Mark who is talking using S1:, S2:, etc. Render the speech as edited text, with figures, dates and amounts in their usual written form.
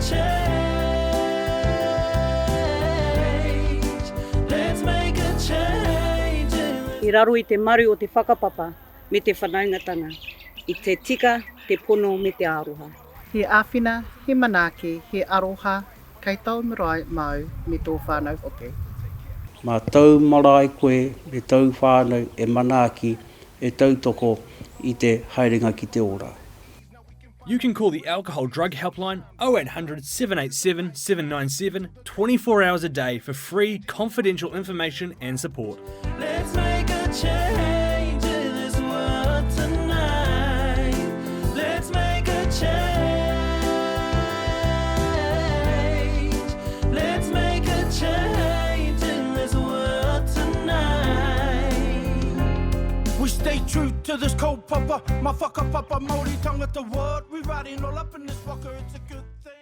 S1: change. Let's make a change in this.
S2: I raro i te maru o te whakapapa me te whanaungatanga, i te tika, te pono me te aroha.
S3: He āwhina, he manaaki, he aroha kei tōu marae māu me tō whānau hoki.
S4: Mā tōu marae koe me tōu whānau e manaaki, e tautoko i te haerenga ki te ora.
S5: You can call the Alcohol Drug Helpline 0800 787 797 24 hours a day for free, confidential information and support.
S1: Let's make a change in this world tonight. Let's make a change. Let's make a change in this world tonight.
S6: We stay true to this kaupapa, my whakapapa Māori tangata what We riding all up in this waka, it's a good thing.